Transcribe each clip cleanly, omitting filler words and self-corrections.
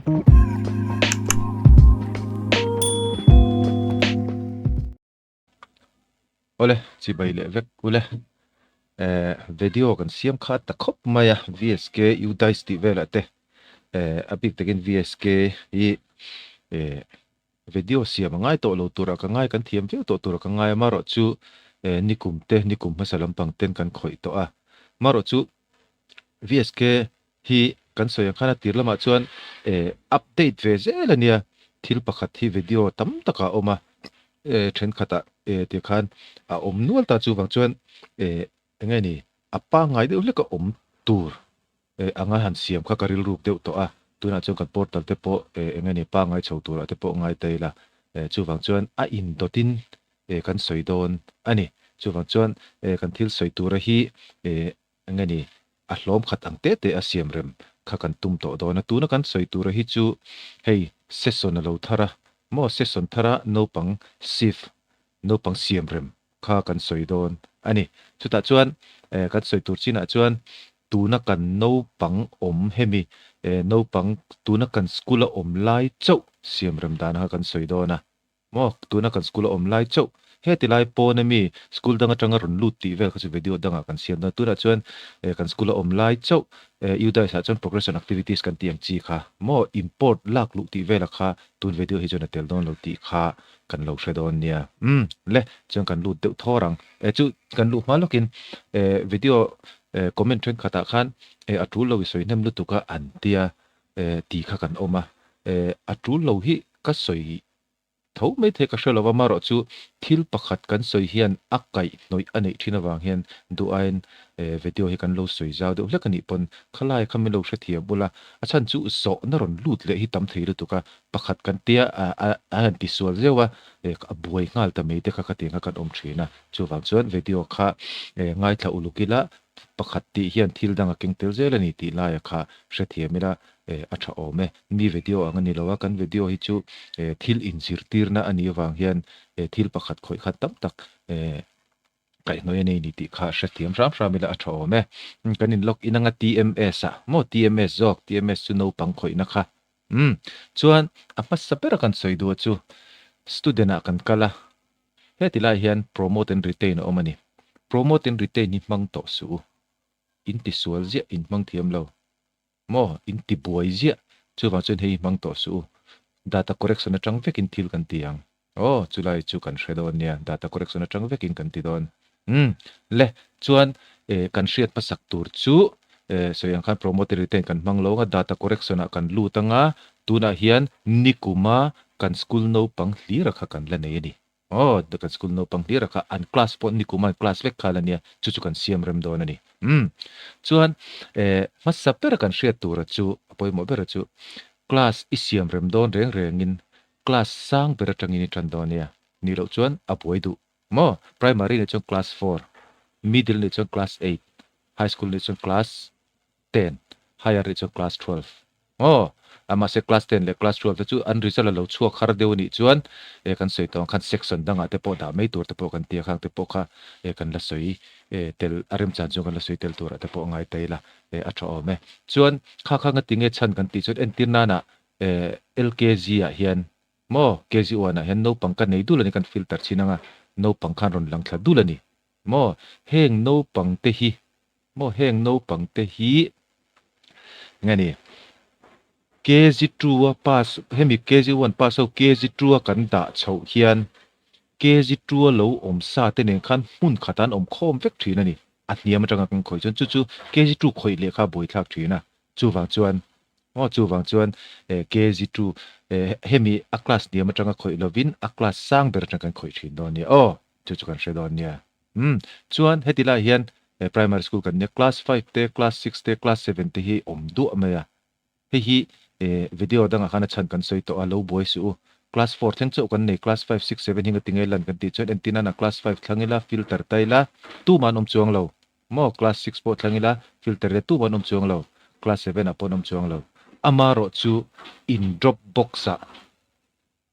Awle, chibai leh vek ule. Eh, video kan siam kha ta khawp mai a, VSK UDISE tih velah te eh a bik takin VSK hi eh video siam a ngai tawh lo turah ka ngai, kan thiam viau tawh turah ka ngai a, marawh chu eh nikum te, nikum hmasa lampang ten kan khawih tawh a, marawh chu VSK hi kan sawi ang khan a tir lamah chuan eh update ve zel a nia, thil pakhat hi video tam takah a awm a, eh thenkhatah eh tih khan a awm nual ta chuvang chuan eh eng nge ni a pangngai deuh hlek a awm tur eh anga han siam kha ka rilruk deuh tawh a, tunah chuan kan portal te pawh eh eng nge ni pangngai chho turah te pawh ngai ta ila eh chuvang chuan a indawtin eh kan sawi dawn a ni, chuvang chuan eh kan thil sawi tura hi eh Enge ni, a hlawm khat ang te te a siam rem kha kan tum tawh dawn a, tuna kan sawi tura hi chu hei session a lo thar a, maw session thara naupang shift, naupang siam rem kha kan sawi dawn a ni. Chutah chuan kan sawi tur chinah chuan tuna kan naupang awm hemi naupang tuna kan school a awm lai chauh siam rem dan kha kan sawi dawn a. Maw, tuna kan school a awm lai chauh. Heti lai pawn ami school dang atanga rawn lut tih vel kha chu video dangah kan siam dawn. Tunah chuan eh kan school a awm lai chauh eh UDISE ah chuan progression activities kan tih ang chi kha maw import lak luh tih vela kha tun video hi chuan a tel dawn lo tih kha kan lo hre dawn nia. Umm le, chuan kan lut deuh thawr ang. Eh chu kan luh hma lawkin eh video eh comment thenkhatah khan eh a tul lo i sawi hnem lutuk a an tia eh ti kha kan awm a. Eh a tul lo hi ka sawi Tho mai thei ka hre lo va, marawh chu thil pakhat kan sawi hian a kaihhnawih a neih thin avang hian duh aiin video hi kan lo sawi zau deuh hlek a nih pawn khalai kha min lo hrethiam ula, a chhan chu zawhna rawn lut leh hi tam thei lutuk a, pakhat kan tia a han ti sual zeuh a, a buai nghal ta mai te kha khatiang kha kan awm thin a, chuvang chuan video kha ngaithla uluk ila pakhat tih hian thil dang a keng tel zel a ni tih laia kha hrethiam ila a tha awm e. Mi video ang a ni lo a, kan video hi chu thil inzirtirna a nih avang hian thil pakhat khawih khan tam tak kaihhnawih a nei ni tih kha hrethiam hram hram ila a tha awm e. Kan in log in anga TMS ah maw TMS zawk, TMS chu naupang khawihna kha. Umm chuan a hmasa bera kan sawi duh chu student ah kan kal a, heti lai hian promote and retain a awm a ni. Promote and retain hi hmang tawh suh u, in tisual ziah in hmang thiam lo. Maw? In ti buai ziah. Chuvang chuan hei hi hmang tawh suh u. Data correction atang vekin thil kan ti ang. Aw, chulai chu kan hre dawn nia. Data correction atang vekin kan ti dawn. Umm, le, chuan eh kan hriat hmasak tur chu eh sawi ang khan promote retain kan hmang lo anga data correction ah kan lut anga tunah hian nikuma kan school naupang hlira kha kan la nei a ni. Aw, kan school naupang hlir a kha an class pawh nikum an class vek kha la nia, chu chu kan siam rem dawn a ni. Umm, chuan eh hmasa bera kan hriat tura chu, a pawimawh bera chu class i siam rem dawn reng rengin class sang ber atangin i tan dawn nia, nih loh chuan a buai duh maw? Primary nih chuan class four, middle nih chuan class eight, high school nih chuan class ten, higher nih chuan class 12. Aw, a mahse class 10 leh class 12 te chu an result a lo chhuak har deuh anih chuan eh kan sawi tawh ang khan section dangah te pawh dah mai tur te pawh kan ti a, khang te pawh kha eh kan la sawi eh tel a remchan chuan kan la sawi tel turah te pawh a ngai ta ila eh a tha awm e. Chuan kha kha ngatinge chhan kan tih chuan entir nana eh LKG ah hian maw KG one ah hian naupang ka nei dul a ni kan filter chin anga naupang khan rawn lang thla dul a ni maw heng naupang te hi Maw heng naupang te hi nge ni KG two a pass hemi KG one pass ho KG two a kan dah chhoh hian KG two a lo awm sa te nen khan hmun khat an awm khawm vek thin a ni. A hniam atanga kan khawih chuan chu chu KG two khawih leh kha buaithlak thin a. Chuvang chuan maw chuvang chuan KG two hemi a class hniam atanga khawih lovin a class sang ber atang kan khawih thin dawn a nia aw chu chu kan hre dawn nia. Umm, chuan heti lai hian primary school kan nia, class 5 te, class 6 te, class 7 te hi awm duah mai a. Hei hi video dangah khan a chhan kan sawi tawh a, lo buai suh u. Class 4 thleng chauh kan nei, class 5, 6, 7 hi nga tinge lan kan tih chuan entin nana class 5 thlang ila, filter ta ila, tumah an awm chuang lo. Maw, class 6 pawh thlang ila, filter ila tumah an awm chuang lo. Class 7 ah pawh an awm chuang lo. Amarawh chu in drop box ah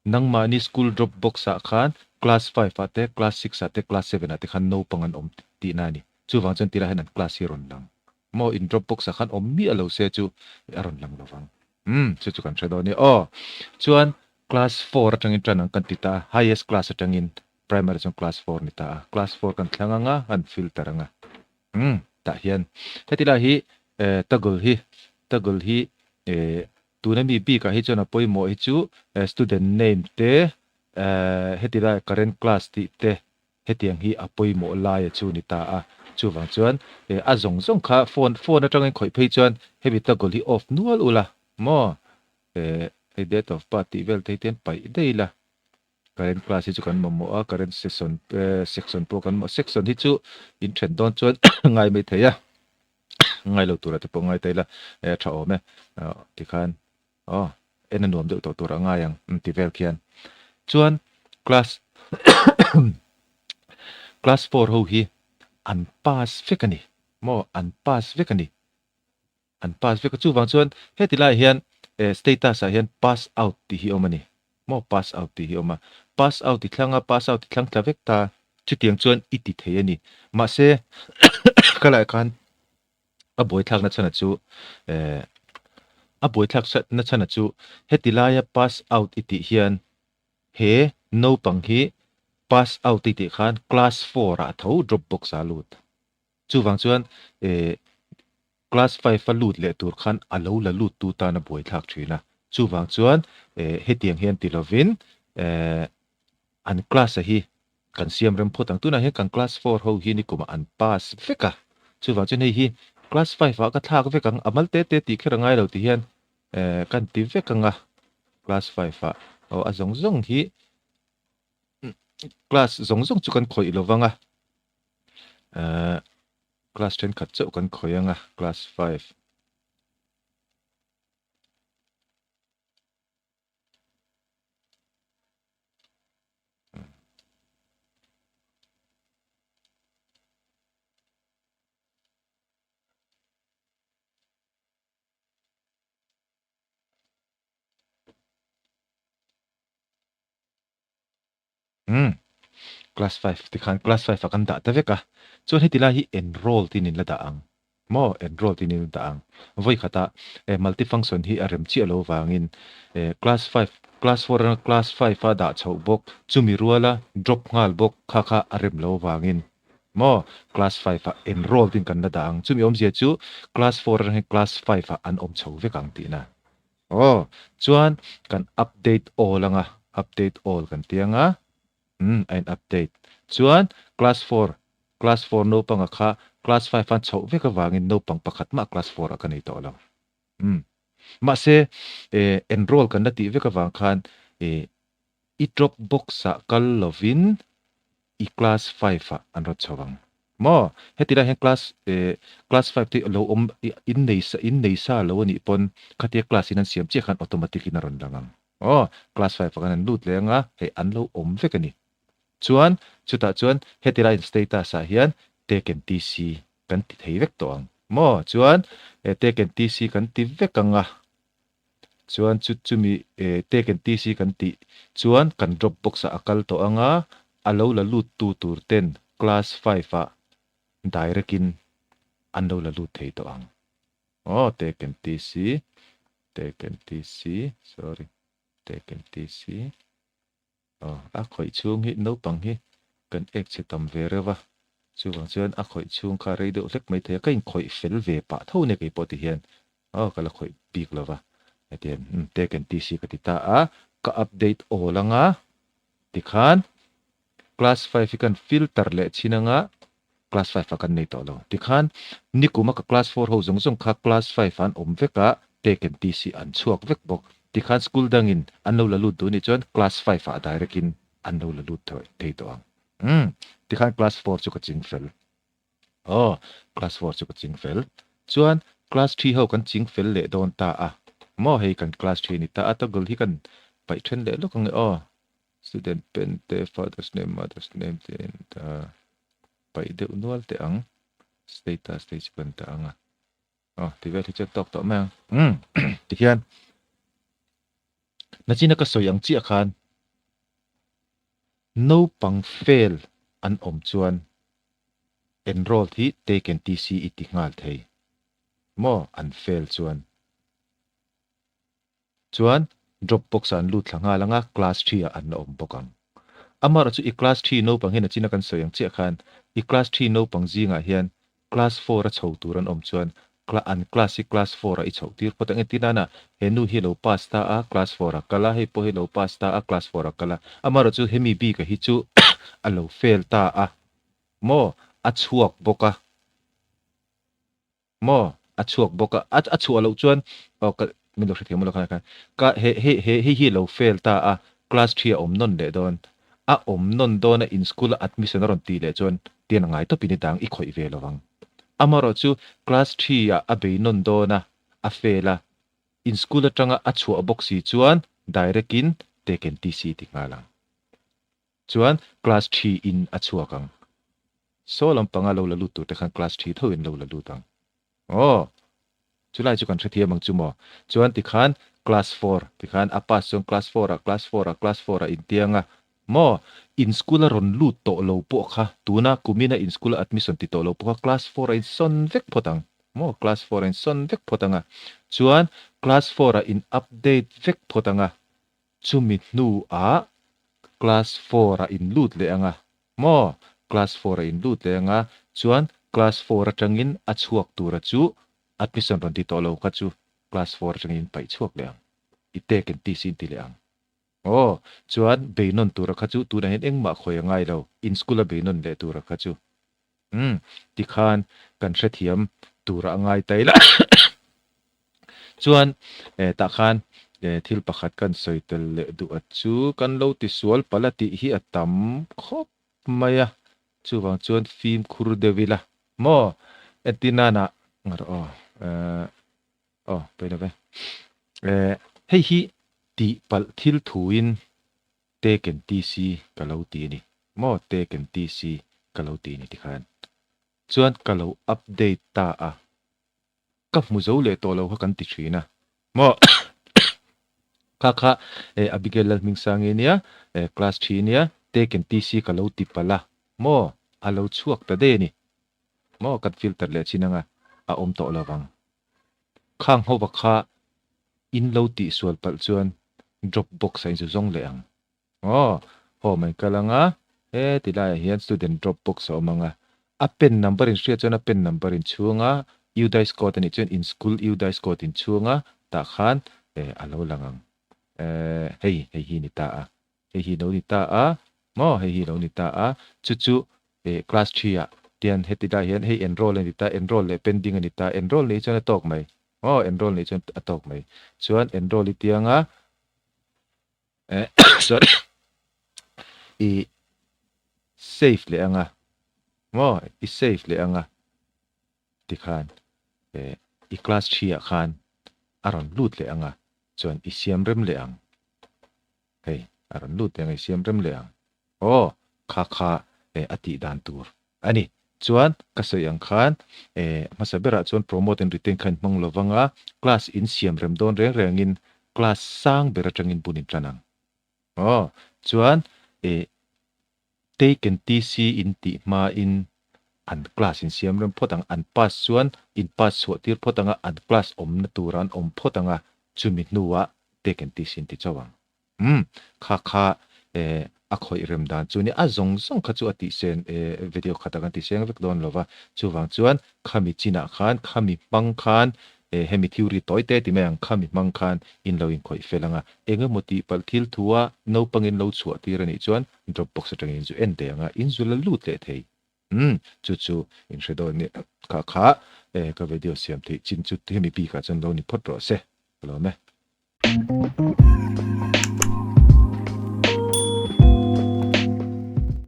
Nangmahni school drop box ah khan class 5 ah te, class 6 ah te, class 7 ah te khan naupang an awm tihna a ni. Chuvang chuan tilai hian an class hi a rawn lang. Maw in drop box ah khan awm miah lo se chu a rawn lang lovang. Umm chu chu kan hre dawn nia aw. Chuan class four atangin tan ang kan ti ta a, highest class atangin primary chuan class four ni ta a, class four kan thlang anga an filter anga. Umm tah hian heti lai hi eh toggle hi toggle hi eh tuna mi bikah hi chuan a pawimawh hi chu eh student name te eh heti lai current class tih te Hetiang hi a pawimawh laia chu ni ta a, chuvang chuan eh a zawng zawng kha phone phone atangin khawih phei chuan hemi toggle hi off nual ula maw eh hei date of birth tih vel te hi tian paih daih ila current class hi chu kan mamawh a current session eh section pawh kan mamawh section hi chu in then dawn chuan ngai mai thei a ngai lo tura te pawh ngai ta ila eh a tha awm e tikhan Aw, en a nuam deuh tawh tur a ngai ang ti vel khian. Chuan class class four ho hi an pass vek a ni maw, an pass vek a ni. An pass vek a, chuvang chuan heti laiah hian eh status ah hian pass out tih hi a awm a ni maw, pass out tih hi a awm a. Pass out i thlang a, pass out i thlang tla vek ta, chutiang chuan i ti thei a ni. Mahse ka laiah khan A buaithlakna chhana chu eh a buaithlak na chhana chu heti laia pass out i tih hian he naupang hi pass out i tih khan class four ah tho drop box ah a lut. Chuvang chuan eh class five a lut leh tur khan a lo la lut tu tan a buaithlak thin a. Chuvang chuan eh hetiang hian ti lovin eh an class a hi Kan siam rem phawt ang. Tunah hian kan class four ho hi nikumah an pass vek a. Chuvang chuan hei hi class five ah ka thlak vek ang. A mal te te tih kher a ngai lo ti hian eh kan ti vek ang a. Class five ah aw a zawng zawng hi class zawng zawng chu kan khawih lo vang a. Eh class thenkhat chauh kan khawih ang a class five. Umm class five tikhan class five ah kan dah ta vek a chuan heti lai hi enroll tiin in la dah ang maw enroll tiin in la dah ang vawi khatah eh multi function hi a rem chiah lo vangin eh class five class four atanga class five a dah chhoh bawk chumi ruala drop nghal bawk kha kha a rem lo vangin maw class five ah enroll tiin kan la dah ang chumi awmzia chu class four atang hian class five ah an awm chho vek ang tihna. Aw, chuan kan update all anga, update all kan ti anga, umm a in update. Chuan class four, class four naupanga kha class five an chhoh vek avangin naupang pakhat mah class four ah ka nei tawh lo. Umm. Mahse, eh enroll kan la tih vek avang khan eh I drop box ah kal lovin i class five ah an rawn chho ang maw? Heti lai hian class eh class five te lo awm in nei sa in nei sa lo anih pawn khatia class in an siam chiah khan automatic in a rawn lang ang aw. Class five ah khan an lut leh ang a, hei an lo awm vek a ni. Chuan chutah chuan heti lai in status ah hian take and TC kan ti thei vek tawh ang maw? Chuan eh take and TC kan ti vek ang a. Chuan chu chumi eh take and TC kan tih chuan kan drop box ah a kal tawh ang a, a lo la lut tu tur ten class five ah direct in an lo la lut thei tawh ang. Aw take and TC, take and TC, sorry, take and TC. Aw, a khawih chhung hi naupang hi kan ek chhe tam ve reuh a, chuvang chuan a khawih chhung kha rei deuh hlek mai thei a, ka inkhawih fel ve pah tho nia kei pawh ti hian aw ka la khawih bik lo va, hetiang umm take and TC ka ti ta a, ka update awl anga tikhan class five hi kan filter leh chhin anga class five ah kan nei tawh lo tikhan nikum a ka class four ho zawng zawng kha class five ah an awm vek a take and TC an chhuak vek bawk tikhan school dangin an lo la lut duh anih chuan class five ah direct in an lo la lut thei tawh ang umm tikhan class four chu ka ching fel aw class four chu ka ching fel chuan class three ho kan ching fel leh dawn ta a maw hei kan class three a ni ta a toggle hi kan paih then leh lawk ang e aw. Student pen te, father's name, mother's name te in ta paih deuh nual teh ang. Status te hi chu kan ta ang a. Aw, ti vel hi chuan tawk tawh mai ang. Umm, tikhian nachina ka sawi ang chiah khan naupang fail an awm chuan enrolled hi taken TC i ti nghal thei maw an fail chuan. Chuan drop box ah an lut thla nghal ang a, class three ah an la awm bawk ang. Amaherawhchu i class three naupang hian a china kan sawi ang chiah khan i class three naupang zingah hian class four a chho tur an awm chuan an class hi class four ah i chhoh tir phawt ang. Engtin nana he nu hi lo pass ta a, class four ah kal a, hei pawh hi lo pass ta a, class four ah kal a. Amaherawhchu hemi bika hi chu a lo fail ta a maw, a chhuak bawk a. Maw? A chhuak bawk a, a a chhuah loh chuan aw ka min lo hrethiam ula khan khan ka he he he hei hi lo fail ta a, class three a awm nawn leh dawn, a awm nawn dawn a in school a admission a rawn tih leh chuan tian a ngai tawpin i dang i khawih ve lo ang. Amaherawh chu class three ah a bei nawn dawn a, a fail a, in school atanga a chhuah bawk si chuan direct in taken TC ti nghal ang. Chuan class three in a chhuak ang. Saw lampanga lo la lut tur te khan class three tho in lo la lut ang. Aw! Chulai chu kan hrethiam ang chu maw? Chuan tikhan class four tikhan a pass chuan class four ah class four ah class four ah intiang a maw? In school a rawn lut tawh lo pawh kha tuna kumina in school a admission ti tawh lo pawh kha class four ah insawn vek phawt ang maw? Class four ah insawn vek phawt ang a. Chuan class four ah in update vek phawt ang a. Chumi hnuah class four ah in lut leh ang a, maw? Class four ah in lut leh ang a, chuan class four atangin a chhuak tura chu admission rawn ti tawh lo kha chu class four atangin in paih chhuak leh ang. I take and teach in ti leh ang. Aw, chuan beinawn tura kha chu tunah hian engmah khawi a ngai lo, in school a beinawn leh tura kha chu. Umm, tikhan kan hrethiam tura a ngai ta ila. Chuan eh tah khan eh thil pakhat kan sawi tel leh duh a chu kan lo ti sual palh a tih hi a tam khawp mai a, chuvang chuan fimkhur deuh ila maw? Entir nana ngar aw eh aw pawi lo ve. Eh hei hi tih palh thil thuin Taken TC ka lo ti a ni maw Taken TC ka lo ti a ni tikhan chuan ka lo update ta a. Ka hmu zo leh tawh lo kha kan ti thin a maw kha kha eh Abigail Lalhmingsangi nia eh class three nia taken TC ka lo ti palh a maw a lo chhuak ta daih a ni maw kan filter leh chin anga a awm tawh lo vang khang hova kha in lo tih sual palh chuan drop box a inzu zawng leh ang. Aw, home an kal ang a, he ti laiah hian student drop box a awm ang a, a pen number in hriat chuan a pen number in chhung a, UDISE code a nih chuan in school UDISE code in chhung a, tah khan eh a lo lang ang. Eh hei, hei hi ni ta a, hei hi lo ni ta a, maw hei hi lo ni ta a, chu chu eh class three ah tian heti laiah hian hei enroll a ni ta, enroll leh pending a ni ta, enroll nih chuan a tawk mai, aw enroll nih chuan a tawk mai, chuan enroll i tiang a, Eh sorry i save leh anga maw i save leh anga tikhan eh i class three ah khan a rawn lut leh anga chuan i siam rem leh ang hei a rawn lut leh anga i siam rem leh ang aw kha kha eh a tih dan tur a ni chuan ka sawi ang khan eh hmasa berah chuan promote and retain kha in hmang lo vang a class in siam rem dawn reng reng in class sang ber atangin bun in tan ang aw chuan eh take and TC in tih hma in an class in siam rem phawt ang an pass chuan in pass chhuah tir phawt ang a an class awmna tura an awm phawt ang a chumi hnuah take and TC in ti chauh ang. Umm kha kha eh a khawih rem dan chu nia a zawng zawng kha chu a tih sen eh video khat ah kan tih seng vek dawn lo va chuvang chuan khami chinah khan khami hmang khan eh hemi theory tawi te ti mai ang khami hmang khan in lo inkhawih fel ang a eng emaw tih palh thil thu a naupang in lo chhuah tir a nih chuan drop box atangin in zu en leh ang a in zu la lut leh thei umm chu chu in hre dawn nia kha kha eh ka video siam theih chin chu hemi bikah chuan lo ni phawt rawh se ka lawm e.